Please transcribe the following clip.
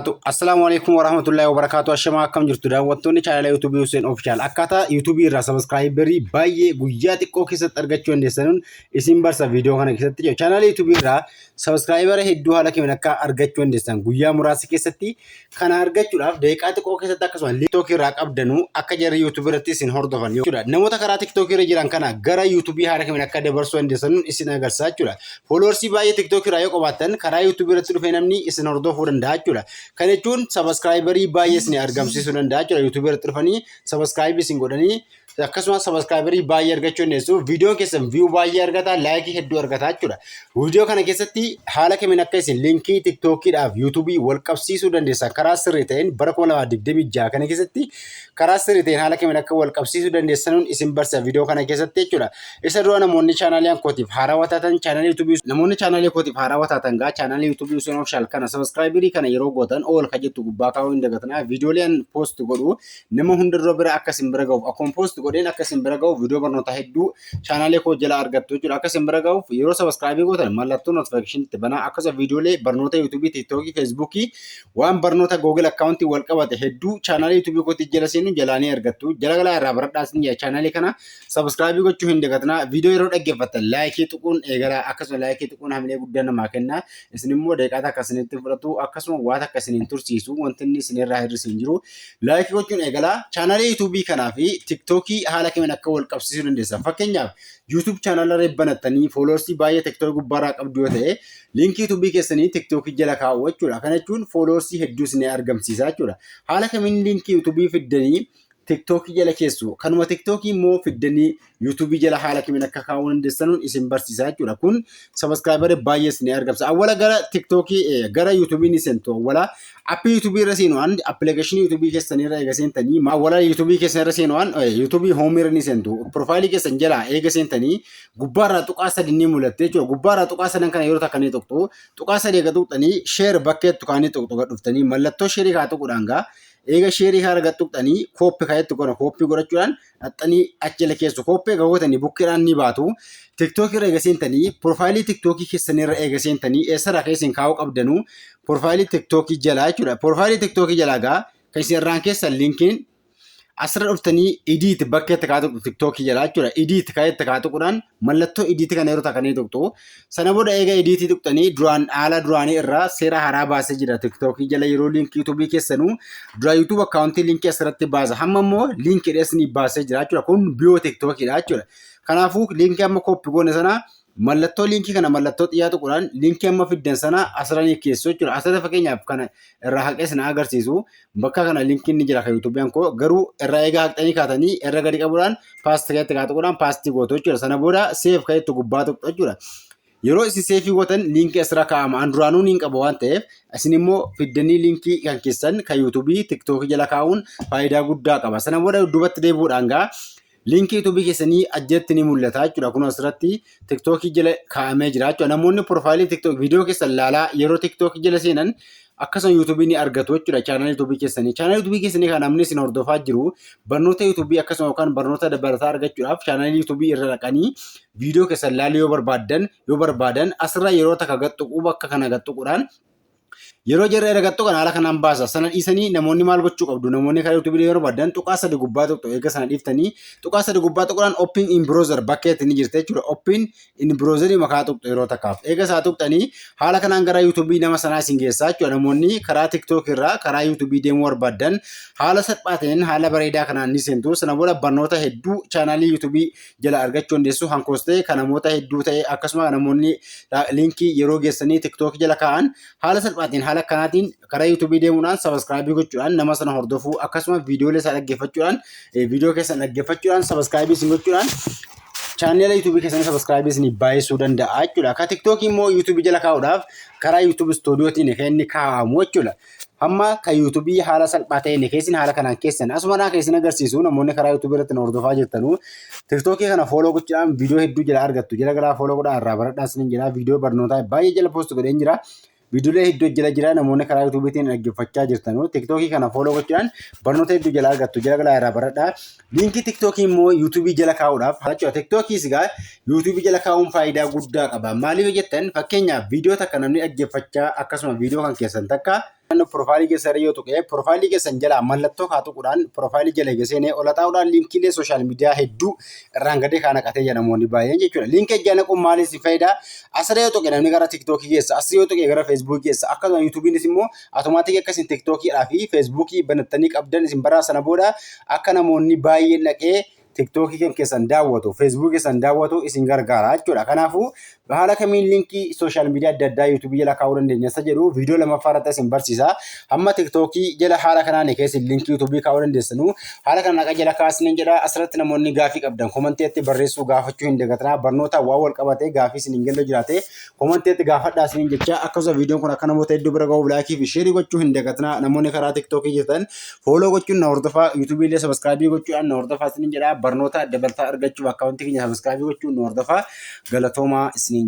Assalaamu alaikum warahmatullahi wabarakatuh. Ashamaa, akkam jirtu daawwattoonni chaanala YouTube Hussein Official? Akkaataa YouTube irraa subscriberii baay'ee guyyaa xiqqoo keessatti argachuu dandeessanuun isin barsa viidiyoo kana keessatti jiru. Chaanala YouTube irraa subscribera hedduu haala kamiin akka argachuu dandeessan guyyaa muraasa keessatti kana argachuudhaaf, daqiiqaa xiqqoo keessatti, akkasuma TikTok irraa qabdanuu akka jarri YouTube irratti isin hordofan jechuudha. Namoota karaa TikTok irra jiran kana gara YouTube haala kamiin akka dabarsuu dandeessanuun isin agarsiisa jechuudha. Followersii baay'ee TikTok irraa yoo qabaattan, karaa YouTube irratti dhufee namni isin hordofuu danda'a jechuudha. Kana jechuun subscriberii baay'ee isin argamsiisuu danda'a jechuudha. YouTube irratti dhufanii subscribe isin godhanii, akkasumas subscriberii baay'ee argachuu dandeessu. Viidiyoon keessan view baay'ee argata, likeii hedduu argata jechuudha. Viidiyoo kana keessatti haala kamiin akka isin linkii TikTokiidhaaf YouTube wal qabsiisuu dandeessan, karaa sirrii ta'een bara 2026 kana keessatti karaa sirrii ta'een haala kamiin akka wal qabsiisuu dandeessanuun isin barsiisa viidiyoo kana keessatti jechuudha. Isa dura namoonni chaanaalii kootiif haarawaa taatan, chaanaalii YouTube, namoonni chaanaalii kootiif haarawaa taatan gaa, chaanaalii YouTube Hussein Official kana subscriberii kana yeroo gootan all ka jettu gubbaa kaa'uu hin dagatinaa. Viidiyoolee an post godhu nama hunda dura bira akka isin bira ga'uuf, akkuma post godheen akka isin bira ga'uuf, viidiyoo barnootaa hedduu chaanaalii koo jala argattu jechuudha. Akka isin bira ga'uuf yeroo subscribe gootan mallattoo notification itti banaa. Akkasuma viidiyoolee barnoota YouTube, TikTok, Facebook, waan barnoota Google account wal qabate hedduu chaanaalii YouTube kootii jala seenu jalaanii argattu. Jala galaa irraa baradhaa isin jedha. Chaanaalii kana subscribe gochuu hin dagatinaa. Viidiyoo yeroo dhaggeeffattan likeii tuquun eegalaa. Akkasuma likeii tuquun hamilee guddaa namaa kenna. Isin immoo daqiiqaa takka isinitti fudhatu, akkasuma waan takka isin hin tursiisu, wanti inni isinirraa hir'isu hin jiru. Likeii gochuun eegalaa. Chaanaalii YouTube kanaa fi TikTokii haala kamiin akka wal qabsiisuu dandeessan. Fakkeenyaaf, YouTube chaanaala banattanii followersii baay'ee TikTokii gubbaarraa qabdu yoo ta'e, linkii YouTube keessanii TikTokii jala kaa'u jechuudha. Kana jechuun followersii hedduu isin argamsiisa jechuudha. Haala kamiin linkii YouTube fiddanii TikTokii jala keessu, kanuma TikTokii immoo fiddanii YouTube jala haala kamiin akka kaa'uu dandeessanuun isin barsiisa jechuudha. Kun subscriber baay'ee isin argamsiisa. Awwala gara TikTokii gara YouTube ni seentu. Awwala appii YouTube irra seenuudhaan, applicationii YouTube keessan irra eega seentanii, awwala YouTube keessan irra seenuudhaan YouTube home irra ni seentu. Profaayilii keessan jala eega seentanii gubbaarraa tuqaa sadi ni mul'atte jechuudha. Gubbaarraa tuqaa sadan kana yeroo takka ni tuqxu. Tuqaa sadi eega tuqxanii share bakkeettu kaanii tuqxu, gad dhuftanii mallattoo shareii kaa tuquudhaan gaa, eega shareii kaa argat tuqxanii copy kaa'etti godha. Copy godhachuudhaan dhaxxanii achi jala keessu. Copy eega gootanii bukkeedhaan ni baatu. TikTokii irra eega seentanii, profaayilii TikTokii keessanii irra eega seentanii, eessarraa kan isin kaa'uu qabdanuu profaayilii TikTokii jalaa jechuudha. Profaayilii TikTokii jalaa gaa kan isin irraan keessan linkiin asirra dhuftanii edit bakkeetti kaa tuqxu TikTokii jalaa jechuudha. Edit kaa'etti kaa tuquudhaan mallattoo edit kana yeroo takkanii tuqxu. Sana booda eega editii tuqxanii, duraan haala duraanii irraa seera haaraa baasee jira. TikTokii jala yeroo linkii YouTubeii keessanuu dura YouTube accountii linkii asirratti baasa. Hamma immoo linkii ni baasee jira jechuudha. Kun bio TikTokiidha jechuudha. Kanaafuu linkii amma copy goone sana, mallattoo linkii kana mallattoo xiyyaa tuquudhaan linkii amma fiddan sana asirra ni keessu jechuudha. Asirra fakkeenyaaf kana irraa haqee sana agarsiisu, bakka kana linkiin ni jira kan YouTube'n koo, garuu irraa eega haqxanii kaatanii irra gadi qabuudhaan paste keessatti kaa tuquudhaan paste gootu jechuudha. Sana booda save kan gubbaa tuqxu jechuudha. Yeroo isin saveii gootan linkii asirra kaa'ama. An duraanuu niin qaba waan ta'eef, isin immoo fiddanii linkii kan keessan kan YouTubeii TikTokii jala kaa'uun faayidaa guddaa qaba. Sana booda duubatti deebi'uudhaan gaa linkii YouTubeii keessanii ajjatti ni mul'ata jechuudha. Kun asirratti TikTokii jala kaa'amee jira jechuudha. Namoonni profaayilii TikTok viidiyoo keessan laalaa yeroo TikTokii jala seenan akkasuma YouTubeii ni argatu jechuudha. Chaanaalii YouTubeii keessanii. Chaanaalii YouTubeii keessanii kan namni isin hordofaa jiru barnoota YouTubeii akkasuma yookaan barnoota dabalataa argachuudhaaf chaanaalii YouTubeii irra dhaqanii viidiyoo keessan laaluu yoo barbaadan, asirra yeroo takka gaxxuquu, bakka kana gaxxuquudhaan yeroo jarri erga tuqan haala kanaan baasa. Sana dhiisanii namoonni maal gochuu qabdu? Namoonni karaa YouTubeii yeroo barbaadan tuqaa sadi gubbaa tuqxu. Eega sana dhiiftanii tuqaa sadi gubbaa tuquudhaan open in browser bakkeetti ni jirti jechuudha. Open in browser makaa tuqxu yeroo takkaaf. Eega isaa tuqxanii haala kanaan gara YouTubeii nama sanaa isin geessaa jechuudha. Namoonni karaa TikTok irraa karaa YouTubeii deemuu barbaadan haala salphaa ta'een haala bareedaa kanaan ni seentu. Sana booda barnoota hedduu chaanaalii YouTubeii jala argachuu dandeessu. Hankoos ta'e kan namoota hedduu ta'e, akkasuma namoonni linkii yeroo geessanii TikTok jala kaa'an haala salphaatiin haala akkanaatiin karaa YouTubeii deemuudhaan subscribeii gochuudhaan nama sana hordofuu, akkasuma viidiyoolee isaa dhaggeeffachuudhaan, viidiyoo keessan dhaggeeffachuudhaan, subscribeii isin gochuudhaan chaanneela YouTubeii keessanii subscribeii isin baay'isuu danda'a jechuudha. Akka TikTokii immoo YouTubeii jala kaa'uudhaaf karaa YouTube Studiotiin kan inni kaa'amu jechuudha. Hamma kan YouTubeii haala salphaa ta'een keessin haala kanaan keessan asuma naa keessin agarsiisu. Namoonni karaa YouTubeii irratti na hordofaa jirtanuu TikTokii kana follow gochuudhaan viidiyoo hedduu jala argattu. Jala galaa follow godhaa, irraa baradhaa isiniin jedha. Viidiyoo barnootaa baay'ee jala post godheen jira. Viidiyoolee hedduu jala jira. Namoonni karaa YouTubeiitiin dhaggeeffachaa jirtanuu TikTokii kana follow gochuudhaan barnoota hedduu jala argattu. Jala galaa irraa baradhaa. Linkii TikTokii immoo YouTubeii jala kaa'uudhaaf jechuudha. TikTokii sigaa YouTubeii jala kaa'uun faayidaa guddaa qaba. Maaliif jettan, fakkeenyaaf viidiyoo takka namni dhaggeeffachaa, akkasuma viidiyoo kan keessan takka Profile keessa yoo tuqe, profile keessan jalaa mallattoo kaa tuquudhaan profile jala seenee ol xaa'uudhaan liinkiilee social media hedduu irraan gadee kaa naqatee jira namoonni baay'een jechuudha. Liinkii ejjaa naquun maaliif si fayyada? Asirra yoo tuqe namni gara TikTokii keessa, asirra yoo tuqe gara Facebookii keessa, akkasuma YouTubeiinis immoo automatic akkasiin TikTokiidhaa fi Facebookii banattanii qabdan isin baraa. Sana booda akka namoonni baay'een dhaqee TikTokii kan keessan daawwatu, Facebookii keessan daawwatu isin gargaara jechuudha. Kanaafuu haala kamiin liinkii social media adda addaa YouTubeii jala kaa'uu dandeenya isa jedhu viidiyoo lammaffaa irratti isin barsiisa. Hamma TikTokii jala haala kanaan keessa liinkii YouTubeii kaa'uu dandeessanu. Haala kanaan akka jala kaasneen jedha. Asirratti namoonni gaafii qabdan commentiitti barreessuu gaafachuu hin dagatinaa. Barnoota waan wal qabatee gaafii isin hin galle jiraate commentiitti gaafadhaa isiniin jecha. Akkasuma viidiyoon kun akka namoota hedduu bira gahuuf like fi share gochuu hin dagatinaa. Namoonni karaa TikTokii jirtan follow gochuun na hordofaa, YouTubeii illee subscribe gochuudhaan na hordofaa isiniin jedha. Barnoota dabalataa argachuuf accountii keenya subscribe gochuun na hordofaa. Galatoomaa isiniin.